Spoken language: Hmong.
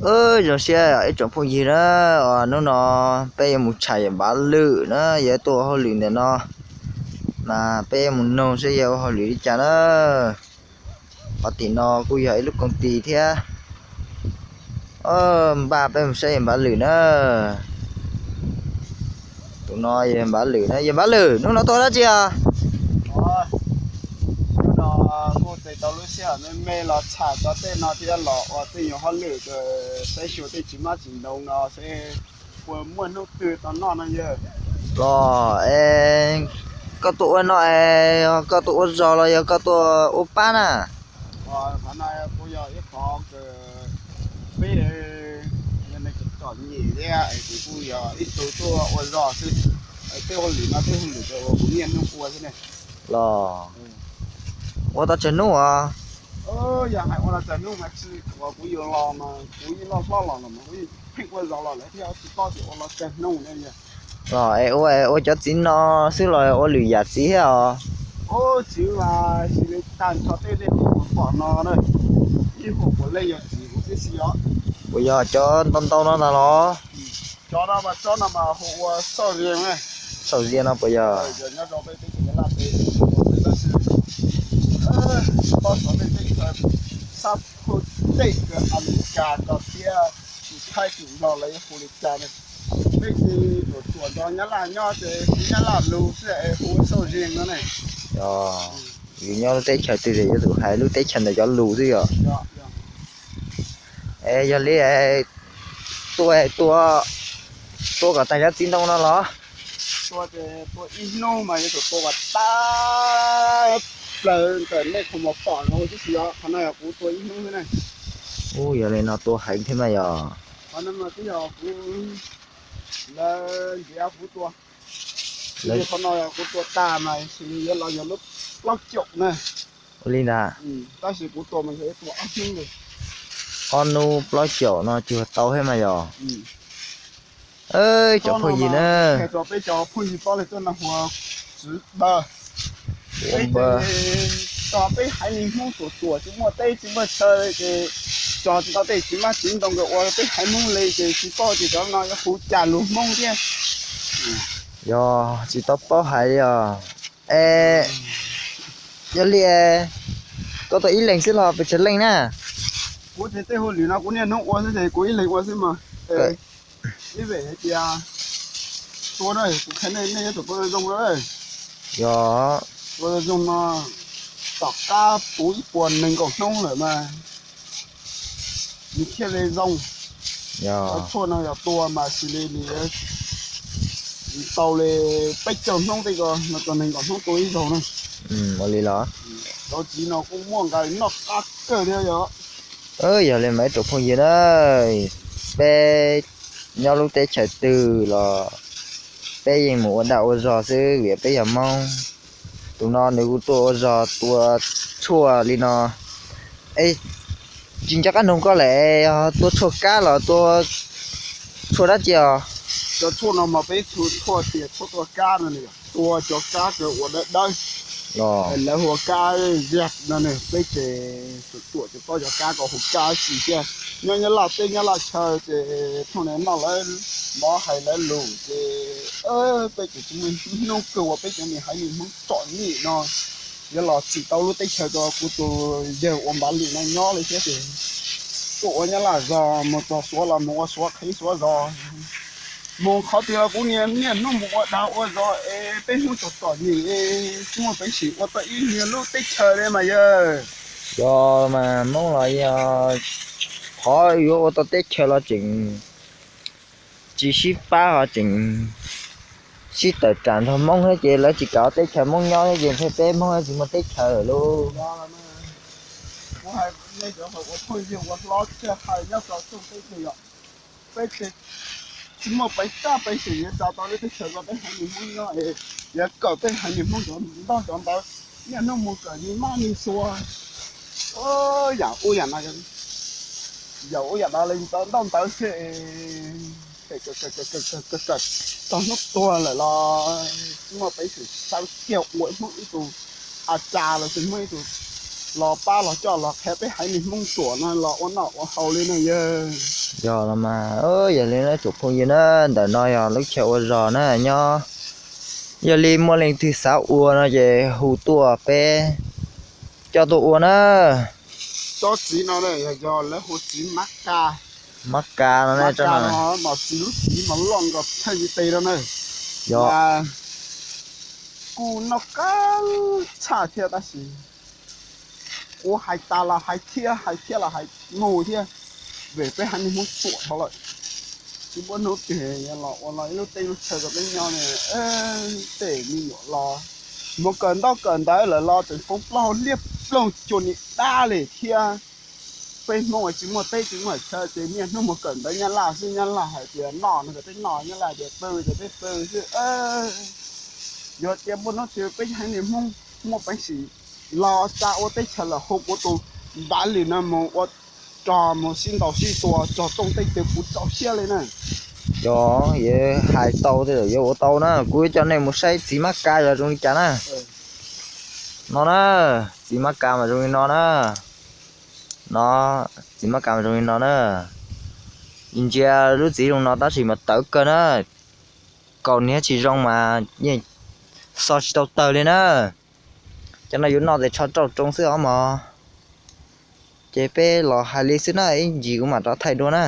Zoo siab ib tsoom phooj ywg na, hnub no peb yuav mus tsham yawm Npav Lwm na, yog tuaj ua hauj lwm ntawm no, mas peb yuav mus noog saib yog ua hauj lwm li cas na. Qhov tim no kuj yog ib lub koom tis thiab. Npaj peb mus saib yawm Npav Lwm na. Tus no yog Npav Lwm na, yawm Npav Lwm hnub no tuaj dab tsi os? Hnub no kuj tau lub sij hawm me me los tsham cov tej no thiab los ua tej nyuag hauj lwm saib xyuas tej txiv hmab txiv ntoo no seb puas muaj hnub twg tau noj no yawg. Los es koj tuaj ua no es koj tuaj ua zog los yog koj tuaj ua pab na? Qhov no kuj yog ib qhov peb yog neeg txom nyem thiab es kuv kuj yog ib tug tuaj ua zog xwb. Tej hauj lwm no tej hauj lwm uas kuv niaj hnub ua xwb ne. Los ua tau tsawg hnub os? Yog hais ua los txog hnub mas tsis uas kuv yuav los mas kuv yeej loj hlob los los mas kuv yeej pheej ua zog los lawm thiab tsis paub tias ua los txog hnub ne yog. Los es ua es ua cov txiv no xwb los ua lwm yam txiv thiab os? Ua txiv mas tsis li tag nrho tej nej pom no na, ib huam puav leej yog txiv huv tib si os. Puas yog cov ntau ntau no ntag los? Cov no mas tsob no mas hu ua xauj zias na. Xauj zias no puas yog? Yog nyob rau peb teb chaws Nyab Laj teb, tab sis pab xov tej teb chaws sab phu tej kws Amelikas ko thiab tsis Thaib tsis Nplog lawv yuav hu li cas ne. Peb tsis ruam ruam nrog Nyab Laj nyob ces hu Nyab Laj lus xwb es hu xauj zias no ne. Yog, yus nyob lub teb chaws twg ces yuav tsum hais lub teb chaws ntawd cov lus xwb yog. Es yog li tuaj, tuaj kom tag cov txiv ntoo no los? Tuaj ces tuaj ib hnub mas yuav tsum tua kom tag plaws ntawm nej qhov muag pom no tib si os. Qhov no yog kuv tua ib hnub xwb ne. Ub, yog li no tua heev thiab mas yog. Qhov no mas twb yog kuv, lawv ntiav kuv tua. Qhov no yog kuv tua tag mas yuav los yog lub plaub caug na. Ua li ntag. Tab sis kuv tua mas yog tua ob hnub li. Ob hnub plaub caug no tsis tau thiab mas yog. Cov phooj ywg na, rau peb cov phooj ywg paub li tuaj no hu ua Tswv Npawg. Peb ces tso peb haiv neeg Hmoob ruam ruam tsis muaj teb tsis muaj chaw ces tso tsis tau tej txiv hmab txiv ntoo nkawd ua peb haiv Hmoob li ces tsis paub tias cov no yuav hu cas lus Hmoob thiab. Yog tsis tau paub hais li os. Es yog li koj tua ib leeg xwb los pes tsawg leej na? Kuv ces tej hauj lwm no kuv niaj hnub ua xwb ces kuv ib leeg ua xwb mas. Ib vem hais tias tua na kuv qhia nej, nej yuav tsum tua zoo na. Yog tua zoo no, tom qab puv ib puas nees nkaum hnub lawm mas nws thiaj li zoo. Cov tshuaj no yog tua mas xws li nws tau li peb caug hnub tej ko, no tau nees nkaum hnub tua ib zaug na. Ua li los? Cov txiv no kuj muaj nqis noj qab kawg thiab yog. Yog li mas ib tsoom phooj ywg na, peb nyob lub teb chaws twg los peb yeej mus ua dag ua zog xwb vim peb yog Hmoob. Tus no nws kuj tuaj ua zog tua tshuaj li no. Es tsis nco qab nug koj lawm, tua tshuaj kab los tua tshuaj dab tsi os? Cov tshuaj no mas peb hu tshuaj tias tshuaj tua kab no, tua cov kab kws ua dawb dawb, lawv hu ua kab zag no ne. Peb ces ruam ruam ces paub cov kab ko hu kab tsi thiab. Nyob Nyab Laj teb Nyab Laj chaw ces thaum nws noj lawv mov hais lawv lus ces peb ces tsis muaj hnub kawg uas peb cov niag haiv neeg Hmoob txom nyem no yuav los txim tau lub teb chaws rau kuv tus yawg ua Npav Lwm no nyob li thiab ces tuaj ua Nyab Laj zog mus txog Suav los mus ua Suav qhev Suav zog. Mus qhov twg los kuv niaj niaj hnub mus ua dag ua zog es peb Hmoob txom txom nyem es tsis muaj peev xwm ua tau ib niag lub teb chaws li mas yawg. Yog mas Hmoob los yog qhov yuav ua tau teb chaws los tseem tsis sib pab ho tseem sib tawm tsam nrog Hmoob thiab ces lawv tsis kam teb chaws Hmoob nyob thiab ces ntshe peb Hmoob tsis muaj teb chaws lawm lauj. Kuv hais nej cov uas phooj ywg uas hlob tiag hais nyob rau txhua teb chaws yom, peb tsis muaj peev, peev xwm yuav tso tau lub teb chaws rau peb haiv neeg Hmoob nyob es yuav kawm peb haiv neeg Hmoob cov ntaub cov ntawv niaj hnub mus kawm ni mab ni xua, yam ub yam no, yam ub yam no li tau ntaub ntawv xwb. Kawm kawm kawm kawm kawm kawm kawm txog hnub tuag lawm los tsis muaj peev xwm sawv kiag ua Hmoob ib tug a cas los sis Hmoob ib tug los pab los coj los qhia peb haiv neeg Hmoob ruam no los ua noj ua haus li na yawg. Yog los mas, yog li na tsoom phooj ywg na, ntawm no yog lub chaw ua zog na nyob. Yog li muaj leej twg xav ua no ces hu tuaj peb coj tuaj ua na. Tsob txiv no yog lawv hu txiv mab ka. Mab ka no, txiv lub txiv mas loj nkaus thawj tes no na. Yog, kuj noj qab tshaj thiab tab sis kuv hais tas los hais thiab, hais thiab los hais mus thiab, vim peb haiv neeg Hmoob ruam dhau lawm. Tsis muaj hnub twg los ua los ib lub teb lub chaw rau peb nyob ne. Tej me nyuam los mus kawm ntaub kawm ntawv lawm los tseem poob plaub hau liab ploog cuag niag dab li thiab. Peb Hmoob tsis muaj teb tsis muaj chaw ces niaj hnub mus kawm ntawv Nyab Laj xwb, Nyab Laj hais tias noj no ces peb noj, Nyab Laj tias pw ces peb pw xwb. Yog tias muaj hnub twg peb haiv neeg Hmoob muaj peev xwm los tsa ua teb chaws lawm hu kuv tus npav li no mus ua rog mus sib ntaus sib tua txog rooj teb ces kuv txaus siab li na. Yog, yuav hais tau tej zaum yuav ua tau na, kuv yuav coj nej mus saib txiv mab ka yog zoo li cas na. No na, txiv mab ka mas zoo li no na. No, txiv mab ka mas zoo li no na. Ntsia lub txiv zoo no tab sis mas tawv kawg na. Kaus hniav tsis zoo mas yeej xo tsis tau tawg li na. Cov no yuav noj tes tsho rauj tsoo xwb os mog. Ces peb los hais li xwb na, ib ntsis kuv mam rov thaij dua na.